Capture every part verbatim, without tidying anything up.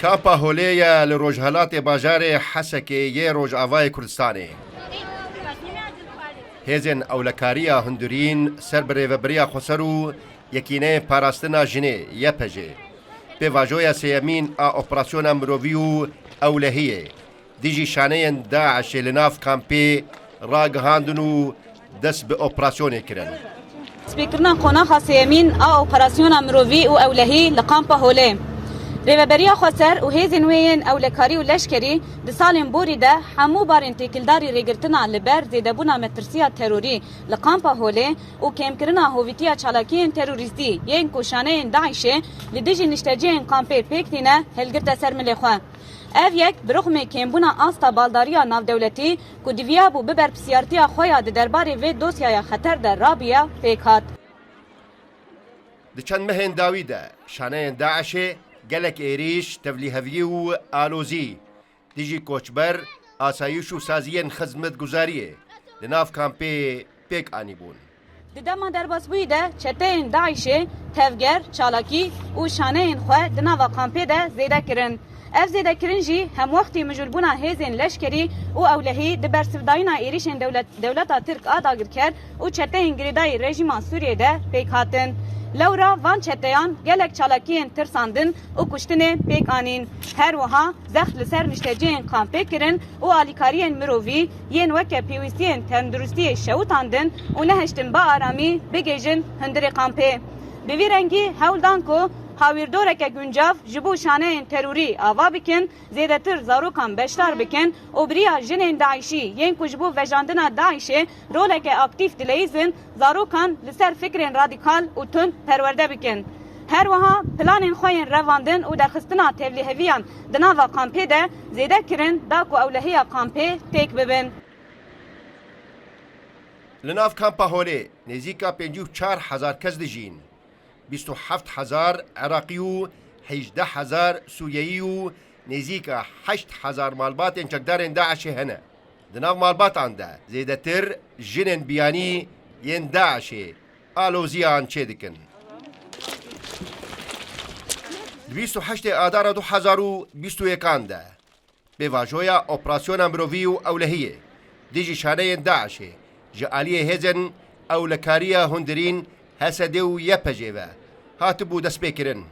Kampa Holê ye li rojhelatê bajarê Hesekê yê Rojavayê Kurdistanê. Hêzên ewlekariya hundirîn ser bi rêveberiya xweser û Yekîneyên Parastina Jinê, Y P J, pêvajoya sêyemîn a operasyona mirovî û ewlehiyê dijî şaneyên DAIŞê li nav kampê ragihandin û dest bi operasyonê kirin. Destpêkirina qonaxa sêyemîn a operasyona mirovî û ewlehî li Kampa Holê. Rêveberiya Xweser û hêzên wê yên ewlekarî û leşkerî di salên borî de hemû barên têkildarî rêgirtina li ber zêdebûna metirsiya terorî li Kampa Holê û kêmkirina hovîtiya çalakiyên terorîstî yên ku şaneyên DAIŞê li dijî nişteciyên kampê pêk tîne hilgirte ser milê xwe. Ev yek bi rixmê kêmbûna asta baldariya navdewletî ku diviya bû bi berpirsiyartiya xwe ya di derbarê vê dosyaya xeter de rabiya pêk hat. Di çend mehên dawî de şaneyên DAIŞê gelek êrîş, tevlîheviyî û alozî dijî koçber, asayîş û saziyên xizmetguzariyê di nav kampê pêk anîbûn. Di dema derbasbûyî de çeteyên DAIŞê tevger, çalakî û şaneyên xwe di nava kampê de zêde kirin. Ev zêdekirin jî hemwextî mijûlbûna hêzên leşkerî û ewlehî di bersivdayîna êrîşên dewlet, dewleta Tirk a dagirker û çeteyên girêdayî rejîma Sûriyê de pêk hatin. Lewra van çeteyan gelek çalakiyên tirsandin û kuştinê pêk anîn. Her wiha zext li ser nişteciyên kampê kirin û alîkariyên mirovî yên weke pêwîstiyên tenduristiyê şewitandin û nehiştin bi aramî bigihîjin hundirê kampê. Bi vî rengî hewl dan ku hawîrdoreke guncav ji bo şaneyên terorî ava bikin, zêdetir zarokan beşdar bikin û bi riya jinên DAIŞî yên ku ji bo vejandina DAIŞê roleke aktîf dileyîzin, zarokan li ser fikrên radîkal û tund perwerde bikin. Her wiha planên xwe yên revandin û derxistina tevlîheviyan di nava kampê de zêde kirin da ku ewlehiya kampê têk bibin. Li nav kampa Holê nêzîka pêncî û çar hezar kes dijîn. Bîst û heft hezar Iraqî û hejdeh hezar Sûriyeyî û nêzîka heşt hezar malbatên çekdarên DAIŞê hene. Di nav malbatan de zêdetir jinên biyanî yên DAIŞê aloziyan çêdikin. Di bîst û heştê Adara du hezar û bîst û yekan de pêvajoya operasyona mirovî û ewlehiyê dijî şaneyên DAIŞê ji aliyê hêzên ewlekariya hundirîn H S D û Y P G ve hatibû destpêkirin.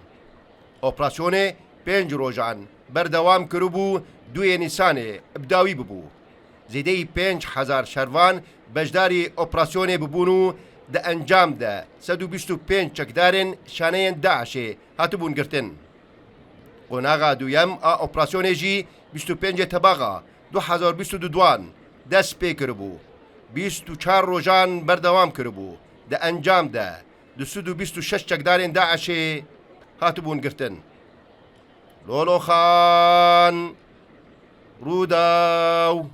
Operasyonê pênc rojan berdewam kiribû, duyê Nîsanê bi dawî bibû. Zêdeyî pênc hezar şervan beşdarî operasyonê bibûn û di encam de sed û bîst û pênc çekdarên şaneyên DAIŞê hatibûn girtin. Qonaxa duyem a operasyonê jî bîst û pêncê Tebaxa du hezar bîst û duan dest pê kiribû. Bîst û çar rojan berdewam kiribû. Di encam de du sed û bîst û şeş çekdarên DAIŞê hatibûn girtin. Loloxan, Rûdaw.